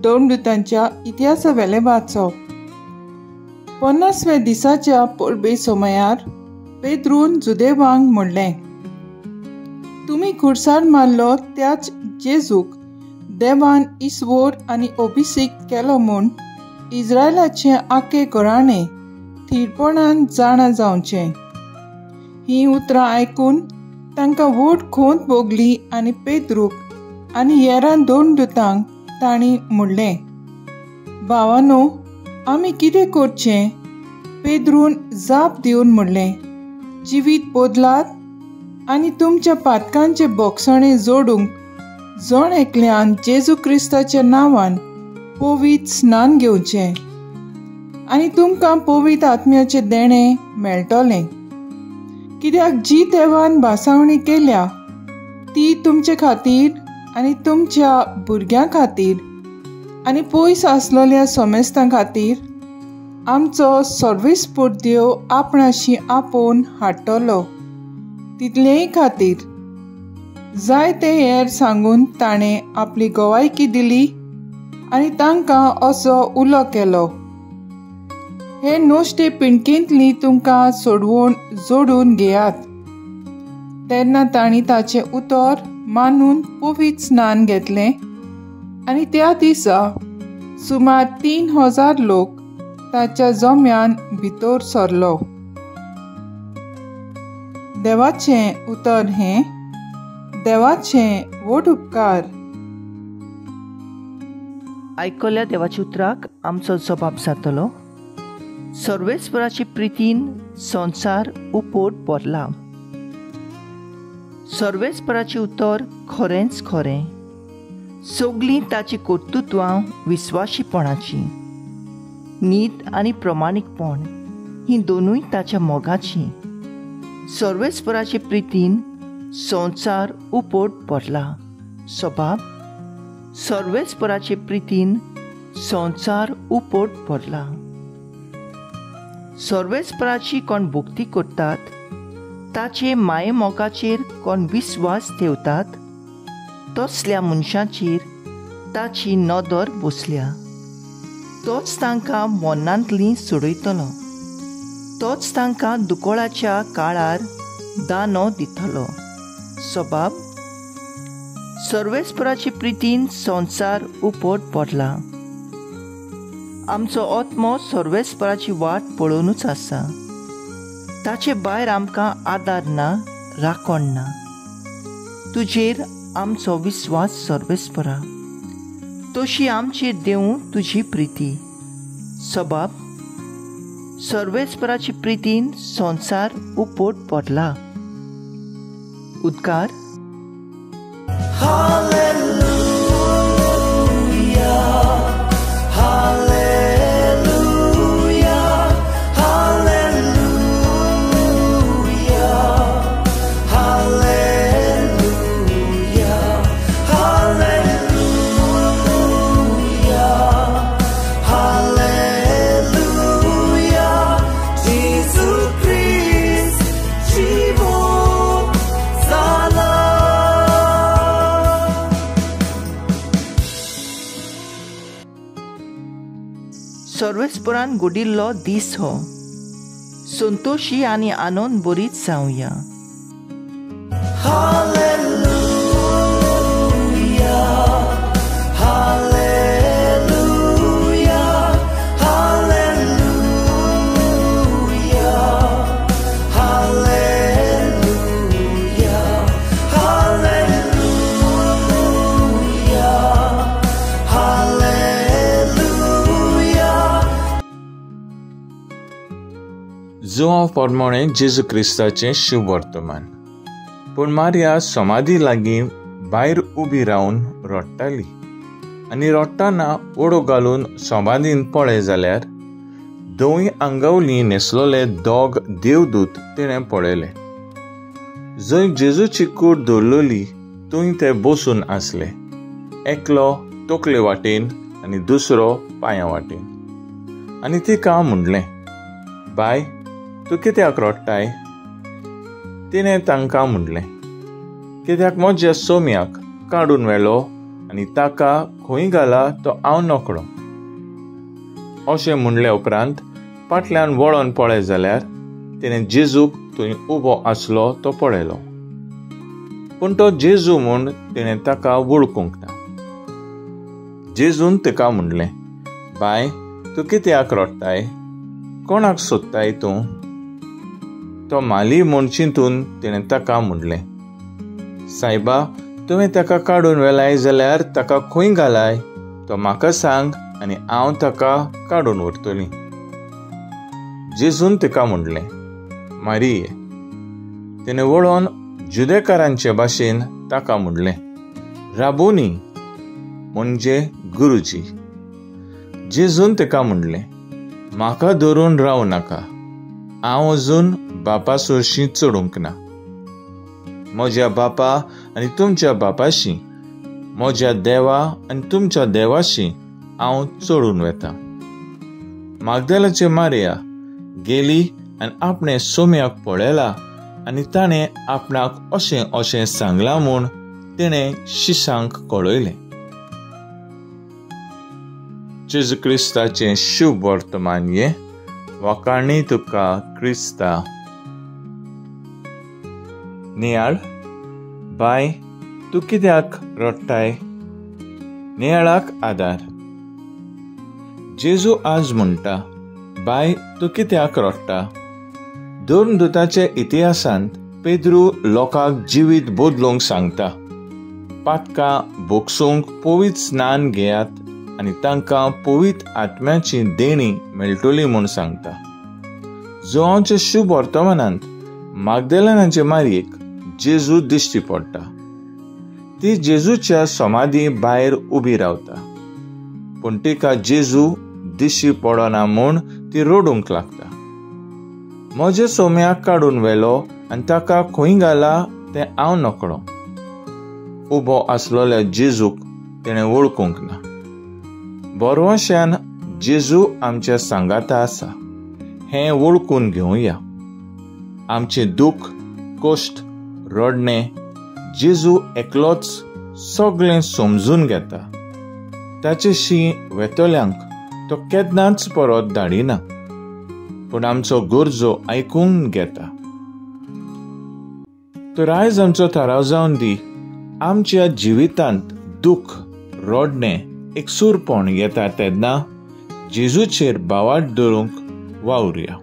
दोन दुतांच्या इतिहासावेलें वाचप. 50व्या दिसाच्या परबे समयार पेद्रून जुदेवांक म्हणलें, तुमी खुर्सार मारलो त्याच जेजूक देवान ईश्वर आनी अभिषेक केलो म्हूण इस्रायलाचें आखे घराणें थीरपणान जाणा जावचें. हीं उतरां आयकून तांकां व्हड खोंत भोगली आनी पेद्रूक आनी हेरां दोन दुतांक तांणी म्हणलें, भावानो, आमी कितें करचें? पेद्रून जाप दिवन म्हणलें, जिवीत बदलात आनी तुमच्या पातकांचे बोगसणें जोडूंक जण एकल्यान जेजू क्रिस्ताच्या नांवान पवित्र स्नान घेवचें आनी तुमकां पवित्र आत्म्याचें देणें मेळटलें. कित्याक जी देवान भासावणी केल्या ती तुमचे खातीर आनी तुमच्या भुरग्यां खातीर आनी पयस आसलेल्या समेस्तां खातीर आमचो सर्वेस्पर देव आपणाशी आपोवन हाडटलो तितलेय खातीर. जाय ते हेर सांगून ताणें आपली गवायकी दिली आनी तांकां असो उलो केलो, हे नश्टे पिंडकेंतली तुमकां सोडवून जोडून घेयात. तेन्ना तांणी ताचें उतर मानून पवित्र स्नान घेतलें आनी त्या दिसा सुमार 3000 लोक ताच्या जम्यान भितर सरलो. देवाचें उतर हें. देवाचें व्हड उपकार. आयकल्या देवाच्या उतराक आमचो जबाब जातलो. सर्वेस्पराचे प्रितीन संवसार उपोट भरला. सर्वेस्पराचें उतर खरेंच खरें. सगलीं ताची कर्तृत्वां विस्वाशीपणाचीं. नीत आनी प्रमाणीकपण हीं दोनूय ताच्या मोगाचीं. सर्वेस्पराचे प्रितीन संवसार उपोट भरला. सबाब. सर्वेस्पराचे प्रितीन संवसार उपोट भरला. सर्वेस्पराची कोण भक्ती करतात, ताचे माये मोगाचेर कोण विस्वास ठेवतात, तसल्या मनशाचेर ताची नदर बसल्या. तोच तांकां मनांतली सोडयतलो. तोच तांकां दुकळाच्या काळार दानो दितलो. सबाब. सर्वेस्पराचे प्रितीन संवसार उपोट पडला. आमचो आत्मो सर्वेस्पराची वाट पळोवनूच आसा. ताचे भायर आमकां आदार ना, राखण ना. तुजेर आमचो विस्वास सर्वेस्परा, तशी आमचेर देवूं तुजी प्रिती. सबाब. सर्वेस्पराची प्रितीन संवसार उपोट पडला. उद्गार. सर्वेस्परान घडिल्लो दीस हो. संतोशी आनी आनंद बरीच जावया. जुआंव प्रमाणे जेजू क्रिस्ताचें शुभ वर्तमान. पूण मारिया समाधी लागीं भायर उबी रावन रडटाली आनी रडटना ओडो घालून समाधीन पळय जाल्यार धवी आंगावली न्हेसलोले दोग देवदूत तिणें पळयले. जंय जेजूची कूड दवरलेली थंय ते बसून आसले, एकलो तकले वाटेन आनी दुसरो पांयां वाटेन. आनी तिका म्हणलें, बाय, तूं कित्याक रडटाय? तिणें तांकां म्हणलें, कित्याक म्हज्या सोम्याक काडून व्हेलो आनी ताका खंय घाला तो हांव नकळो. अशें म्हणले उपरांत फाटल्यान वळोन पळय जाल्यार तिणें जेजूक थंय उबो आसलो तो पळयलो, पूण तो जेजू म्हूण तिणें ताका वळखूंक ना. जेजून तिका म्हणलें, बाय, तूं कित्याक रडटाय? कोणाक सोदताय तूं? तो माली म्हूण चिंतून तिणें ताका म्हणलें, सायबा, तुवें ताका काडून व्हेलाय जाल्यार ताका खंय घालाय तो म्हाका सांग आनी हांव ताका काडून व्हरतली. जेजून तिका म्हणलें, मारिये. तिणें वळोन जुदेकारांचे भाशेन ताका म्हणलें, राबोनी, म्हणजे गुरुजी. जेजून तिका म्हणलें, म्हाका धरून रावं नाका, हांव अजून बापा सरशीं चडूंक ना. म्हज्या बापा आनी तुमच्या बापाशी, म्हज्या देवा आनी तुमच्या देवाशी हांव चडून वेता. मागदेलाचे मारिया गेली आनी आपणें सोम्याक पळयला आनी ताणें आपणाक अशें अशें सांगलां म्हूण तिणें शिशांक कळयलें. जेजू क्रिस्ताचें शुभ वर्तमान हें. वाखाणी तुका क्रिस्ता. नियाळ, बाय, तूं कित्याक रडटाय? नियाळाक आदार. जेजू आज म्हणटा, बाय, तूं कित्याक रडटा? धर्मदूताच्या इतिहासांत पेद्रू लोकांक जिवीत बदलूंक सांगता, पातकां भोगसूंक पवित्र स्नान घेयात आनी तांकां पवित्र आत्म्याची देणी मेळटली म्हूण सांगता. जुवांच्या शुभ वर्तमानांत मागदेलानाचे मारयेक जेजू दिश्टी पडटा. ती जेजूच्या समाधी भायर उबी रावता, पूण तिका जेजू दिश्टी पडना म्हूण ती रडूंक लागता. म्हज्या सोम्याक काडून व्हेलो आनी ताका खंय घाला तें हांव नकळो. उबो आसलेल्या जेजूक तिणें वळखूंक ना. बरवशान जेजू आमच्या सांगाता आसा हें वळखून घेवया. आमचें दुख्ख, कश्ट, रडणें जेजू एकलोच सगळें समजून घेता. ताचेशी वेतल्यांक तो केन्नाच परत धाडिना, पूण आमचो गरजो आयकून घेता. तर आयज आमचो थाराव जावन दी, आमच्या जिवितांत दुख्ख, रडणें, एकसूरपण येता तेन्ना जेजूचेर भावार्थ धरूंक वावरुया.